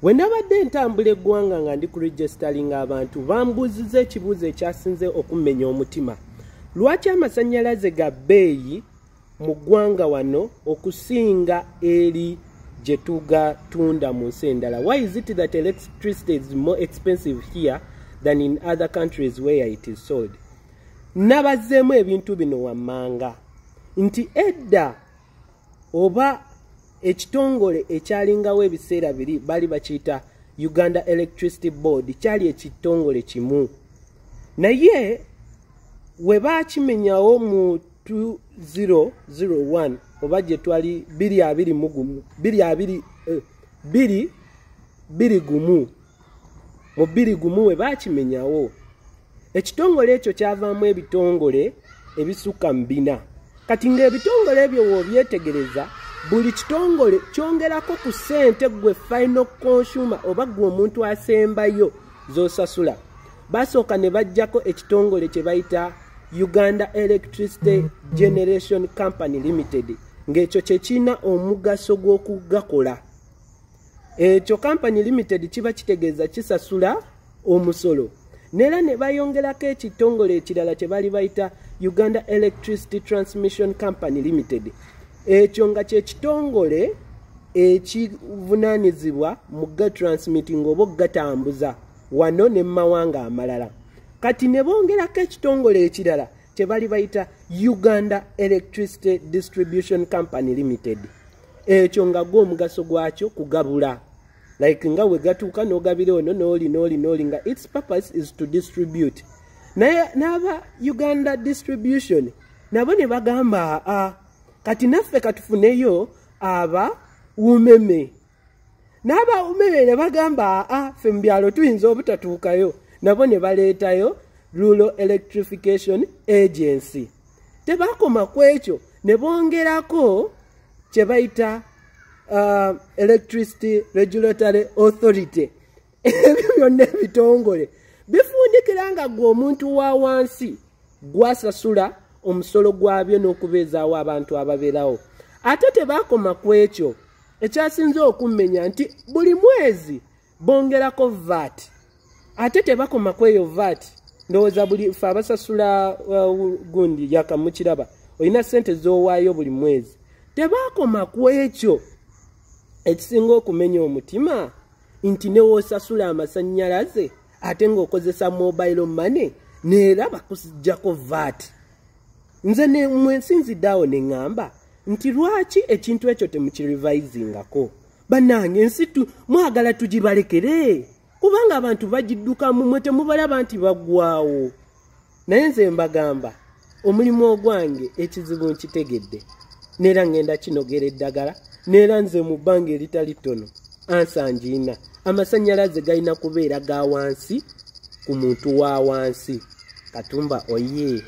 Bwe nabadde ntambula eggwanga nga ndi kuregisteringa abantu, bambuuziza ekibuuzo ekyasinze okummenya omutima: lwaki amasannyalaze ga bbeeyi mu ggwanga wano okusinga eri gye tugatunda mu nsi endala? Why is it that electricity is more expensive here than in other countries where it is sold? Nabazzeemu ebintu bino wammanga nti edda oba ekitongole ekyalingawo ebiseera biri bali bakiyita Uganda Electricity Board, kyali ekitongole kimu, naye we baakimenyawo mu 2001 oba gye twali 2021, 22, 2 21, mu 21 we baakimenyawo, ekitongole ekyo kyavaamu ebitongole ebisukka mu 4. Kati ng'ebitongole ebyo w'obyetegereza, buli kitongole kyongerako ku ssente gwe final consumer oba gwe omuntu asembayo z'osasula. Basooka ne bajjako ekitongole kye bayita Uganda Electricity Generation Company Limited, ng'ekyo kye kirina omugaso gw'okugakola. Ekyo company limited kiba kitegeeza kisasula omusolo. Neera ne bayongerako ekitongole ekirala kye bali bayita Uganda Electricity Transmission Company Limited, ekyo nga kyekitongole ekivunaanyizibwa mu gatransmitting oba okugatambuza wano ne mumawanga amalala. Kati ne bongerako ekitongole ekirala kye bali bayita Uganda Electricity Distribution Company Limited, ekyo nga gwo omugaso gwakyo kugabula, like nga we gatuuka n'ogabira ono n'oli n'oli n'oli, nga its purpose is to distribute. Naye n'aba Uganda Distribution nabo ne bagamba, aa, kati naffe katufuneyo aba UMEME. N'aba UMEME ne bagamba, aa, ffe mu byalo tuyinza obutatuukayo. Nabo ne baleetayo Rural Electrification Agency. Tebakoma ku ekyo, ne bongerako kye bayita Electricity Regulatory Authority. Ebyo byonna ebitongole bifundikira nga gwe omuntu wa wansi gwasasula omusolo gwabyo n'okubeezaawo abantu ababeerawo. Ate tebakoma ku ekyo, ekyasinze okummenya nti buli mwezi bongerako VAT. Ate tebakoma ku eyo VAT, ndowooza buli fe abasasula gundi yakamukiraba, olina ssente z'owaayo buli mwezi. Tebakoma ku ekyo, ekisinga okumenya omutima nti newoosasula amasannyalaze ate ng'okozesa mobile money, neera bakuggyako VAT. Nze mwensinzidde awo ne ŋŋamba nti lwaki ekintu ekyo temukirevisingako? Bannange, ensi mwagala tugibalekere, kubanga abantu bagiddukamu, mwe temubalaba nti baggwawo. Naye nze mbagamba, omulimu ogwange ekizibu nkitegedde, neera ŋŋenda kinogera eddagala. Neera nze mu bbanga eritali ttono ansa ngiina, amasannyalaze galina kubeera ga wansi ku muntu wa wansi. Katumba oye.